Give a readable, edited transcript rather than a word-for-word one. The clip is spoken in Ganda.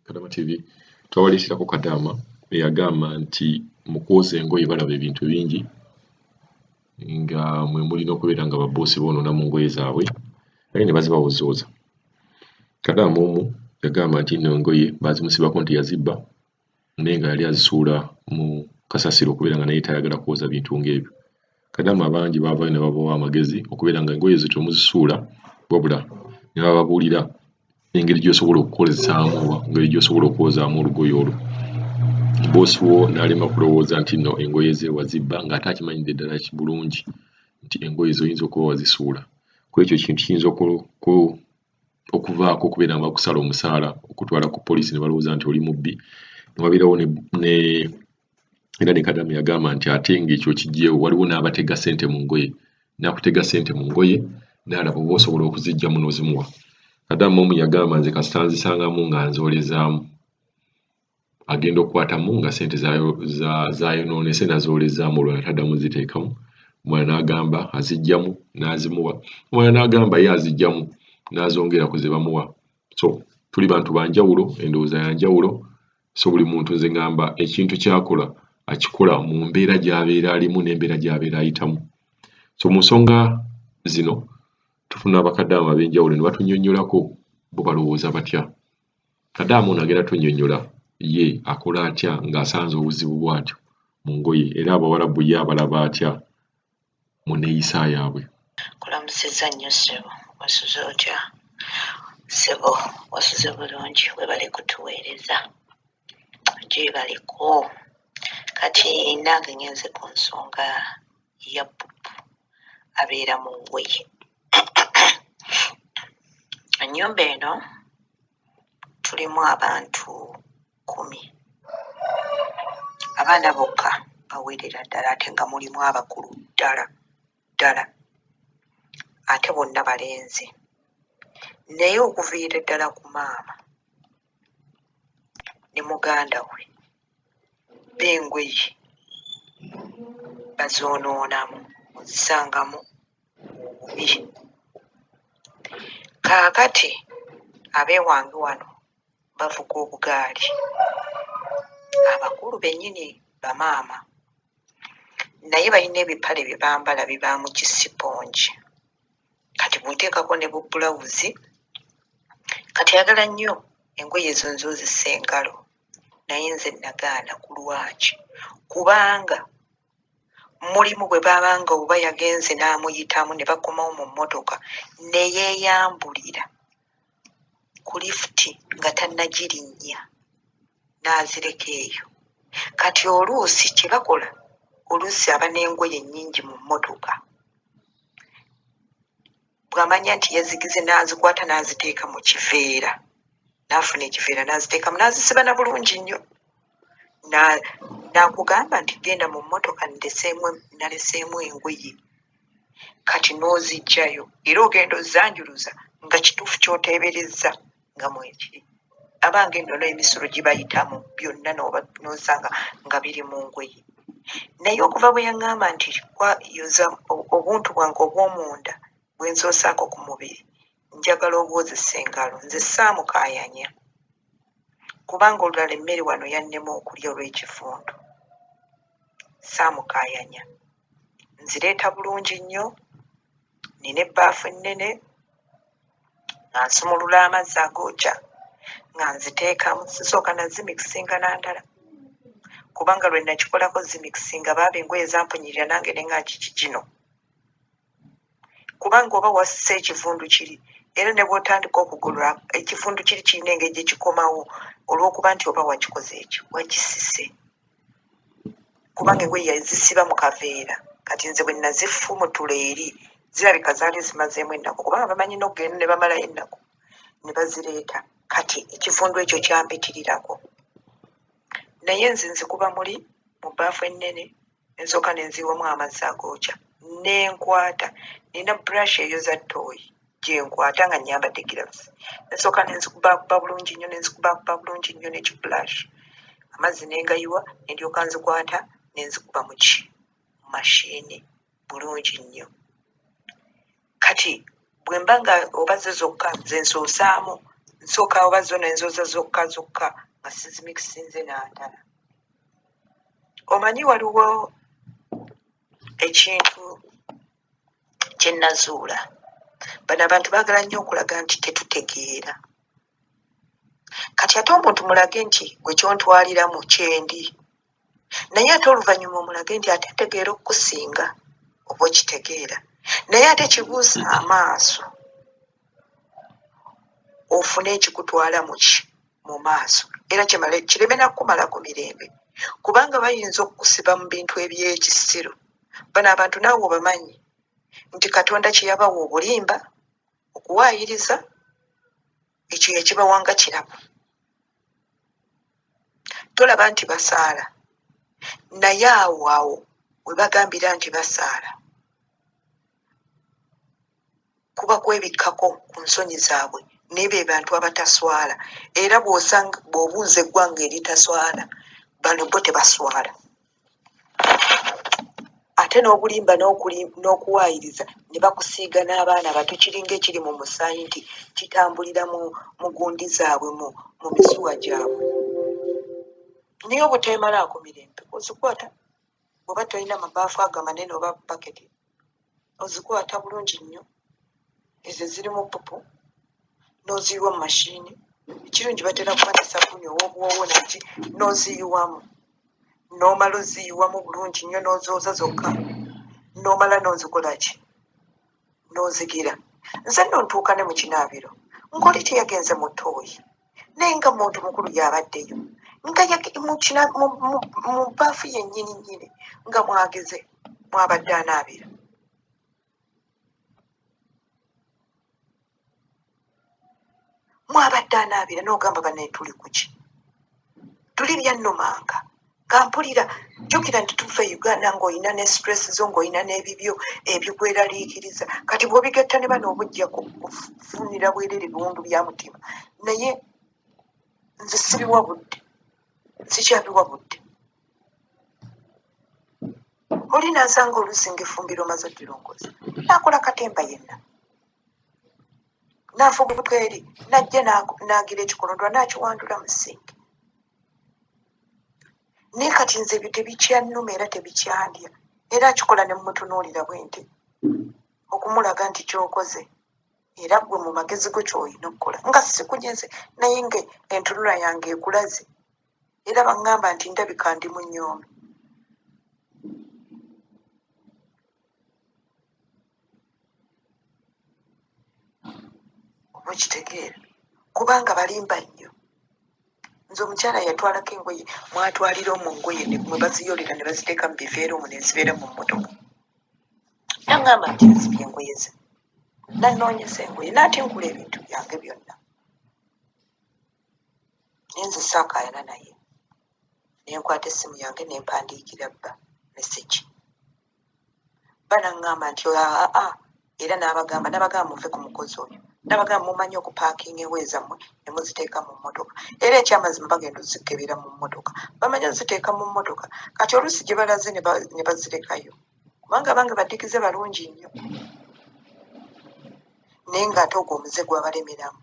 Kadama TV twabaleeterako Kadaama eyagamba nti mu kwoza engoye balaba ebintu bingi nga mwe mulina okubeera nga babboosi boonoona mu ngoye zaabwe naye ne bazibawozooza. Kadaama omu yagamba nti nno engoye baazimusibako nti yazibba naye nga yali azisuula mu kasasiro okubeera nga naye tayagala kwoza bintu ng'ebyo. Kadaama abangi baavaayo ne babawa amagezi okubeera nga engoye zo temuzisuula wabula ne bababuulira engeri gy'osobola okukozesaamu oba engeri gy'osobola okwozaamu olugoye olwo. Bboosi wo n'alema kulowooza nti nno engoye ze wazibba ng'ate akimanyidde ddala bulungi nti engoye ze oyinza okuba wazisuula. Ku ekyo ekintu kiyinza okuvaako okubeera nga bakusala omusaala okutwala ku poliisi ne balowooza nti oli mubbi ne wabeerawo ne era ne Kadaama yagamba nti ate ng'ekyo okiggyeewo waliwo n'abatega ssente mu ngoye n'akutega ssente mu ngoye n'alaba oba osobola okuziggyamu n'ozimuwa. Kadaama omu yagamba nze kasita nzisangamu nga nzoolezaamu agenda okukwatamu nga ssente zaayonoonese nazoolezaamu olwo nataddamu ziteekamu omulala n'agamba aziggyamu n'azimuwa omulala n'agamba ye aziggyamu n'azongera ku ze bamuwa. So tuli bantu ba njawulo endowooza ya njawulo so buli muntu nze ngamba ekintu ky'akola akikola mu mbeera gy'abeera alimu n'embeera gy'abeera ayitamu. So mu nsonga zino tufuna bakadaama ab'enjawulo ne batunnyonnyolako bo balowooza batya. Kadaama ono agenda tunnyonnyola ye akola atya ng'asanze obuzibu bw'atyo mu ngoye era Abawarabu ye abalaba atya mu nneeyisa yaabwe. Kulamusizza nnyo ssebo, wasuze otya? Ssebo wasuze bulungi, webale kutuweereza. Gyebaleko. Kati nange ngenze ku nsonga ya pupu abeera mu ngoye. Ennyumba eno tulimu abantu 10. Abaana bokka bawerera ddala ate nga mulimu abakulu ddala ddala ate bonna balenzi. Naye okuviira ddala ku maama ne muganda we bo engoye bazoonoonamu ozisangamu obubi. Kaakati ab'ewange wano bavuga obugaali, abakulu bennyini bamaama naye balina ebipale bye bambala bibaamu kisipongi. Kati bw'oteekako ne bubbulawuzi, kati ayagala nnyo engoye ezo nze ozissa engalo naye nze nagaana ku lwaki? Kubanga mulimu bwe baabanga oba yagenze n'amuyitamu ne bakomawo mu mmotoka ne yeeyambulira ku lifuti nga tannagirinnya n'azireka eyo. Kati oluusi kye bakola oluusi aba n'engoye nnyingi mu mmotoka bw'amanya nti yazigize n'azikwata n'aziteeka mu kiveera n'afuna ekiveera n'aziteekamu n'azisiba na bulungi nnyo n'akugamba nti genda mu mmotoka ndeseemu naleseemu engoye kati n'oziggyayo era ogenda ozanjuluza nga kituufu ky'oteeberezza nga mwekiri. Abange nno n'emisolo gibayitamu byonna n'osanga nga biri mu ngoye. Naye okuva bwe yaŋŋamba nti yoza obuntu bwange obw'omunda bwe nsoosaako ku mubiri njagala obwozesa engalo nze saamukaayanya kubanga olulala emmere wano yannema okulya olw'ekivundu. Saamukaayanya. Nzireeta bulungi nnyo, nnina ebbaafu ennene nga nsumulula amazzi agookya nga nziteekamu sisooka na zimikisinga na ndala kubanga lwe nakikolako zimikisinga baaba engoye zampunyirira nange ne nga kiki kino kubanga oba wasse ekivundu kiri era ne bw'otandika okugolola ekivundu kiri kirina engeri gye kikomawo olw'okuba nti oba wakikoze eki wakisise kubanga engoye yazisiba mu kaveera kati nze bwe nazifumutula eri zirabika zaali zimazeemu ennaku kubanga bamanyi n'okugenda ne bamalayo ennaku ne bazireeta kati ekivundu ekyo kyampitirirako naye nze nzikuba muli mu bbaafu ennene nsooka ne nziwamu amazzi agookya ne nkwata nina brush eyoza ttooyi gye nkwata nga nnyambadde gloves nsooka ne nzikubaakuba bulungi nnyo ne nzikubaakuba bulungi nnyo n'ekibulashi amazzi ne ngayiwa ne ndyoka nzikwata ne nzikuba mu ki mashiini bulungi nnyo kati bwe mba nga oba zo zokka nze nsoosaamu Nsooka oba zo nenzoza zokka zokka nga sizimikisinze n'andala. Omanyi waliwo ekintu kye nazuula. Bano abantu baagala nnyo okulaga nti tetutegeera. Kati ate omuntu mulage nti gwe kyontwaliramu kyendi. Naye ate oluvannyuma omulage nti ate ntegeera okukusinga oba okitegeera. Naye ate kibuusa amaaso ofune ekikutwala mu ki mu maaso era kimale kireme nakukumalako mirembe kubanga bayinza okukusiba mu bintu eby'ekisiru. Bano abantu naawe obamanyi nti Katonda kye yabawa obulimba, okuwaayiriza, ekyo yakibawa nga kirabo. Tolaba nti basaala naye awo awo we bagambira nti basaala kuba kwebikkako ku nsonyi zaabwe naye be bantu abataswala era bw'osanga bw'obuuza eggwanga eritaswala bano bo tebaswala. Ate n'obulimba n'okuwaayiriza ne bakusiiga n'abaana abato kiringa ekiri mu musaayi nti kitambulira mu mu gundi zaabwe mu mu misuwa gyabwe. Naye obuteemalaako mirembe ozikwata bw'oba tolina mabaafu ago amanene oba baketi ozikwata bulungi nnyo ezo ezirimu ppupu n'oziyiwa mu mashini. Ekirungi batera kuba ne sabbuuni ow'obuwoowo naki n'oziyiwamu n'omala oziyiwamu bulungi nnyo n'ozooza zokka n'omala n'ozikola ki n'ozigira. Nze nno ntuuka ne mu kinaabiro ng'oli teyagenze mu ttooyi naye nga muntu mukulu y'abaddeyo nga mu bbaafu yennyini nnyini nga mwageze mwabadde anaabira. Mwabadde anaabira n'ogamba banaye tuli kuki tuli byannumanga nga mpulira jjukira nti tuva e Uganda ng'olina ne stress zo ng'olina n'ebibyo ebikweraliikiriza kati bw'obigatta ne bano obujja kufunira bwerere biwundu bya mutima naye nze sibiwa budde sikyabiwa budde oli nansanga oluusi ng'effumbiro omaze oddirongoosa n'akola katemba yenna n'afubutuka eri n'ajja n'agira ekikolondwa n'akiwandula mu sinki naye kati nze ebyo tebikyannuma era tebikyandya era akikola ne mmutunuulira bwe nti okumulaga nti ky'okoze era ggwe mu magezi go ky'olina okukola nga sikunyeze naye nga entunula yange ekulaze era baŋŋamba nti ndabika ndi munyoomi. Oba okitegeera kubanga balimba nnyo. Nze omukyala yatwalako engoye mwatwalira omwo ngoye mwe baziyolera ne baziteeka mu biveera omwo ne zibeera mu mmotoka. Nangamba nti nzibye engoye ze nannoonyesa engoye n'atinkula ebintu byange byonna. Naye nze saakaayana naye ne nkwata essimu yange ne mpandiikira bba mesegi. Bba n'aŋŋamba nti aa era n'abagamba n'abagamba muve ku mukozi oyo n'abagamba mumanyi okupaakinga engoye zammwe ne muziteeka mu mmotoka era ekyamazima bagenda ozikebera mu mmotoka bamanyi oziteeka mu mmotoka kati oluusi gye balaze ne bazirekayo kubanga abange badigize balungi nnyo naye ng'ate ogwo omuze gwabalemeramu.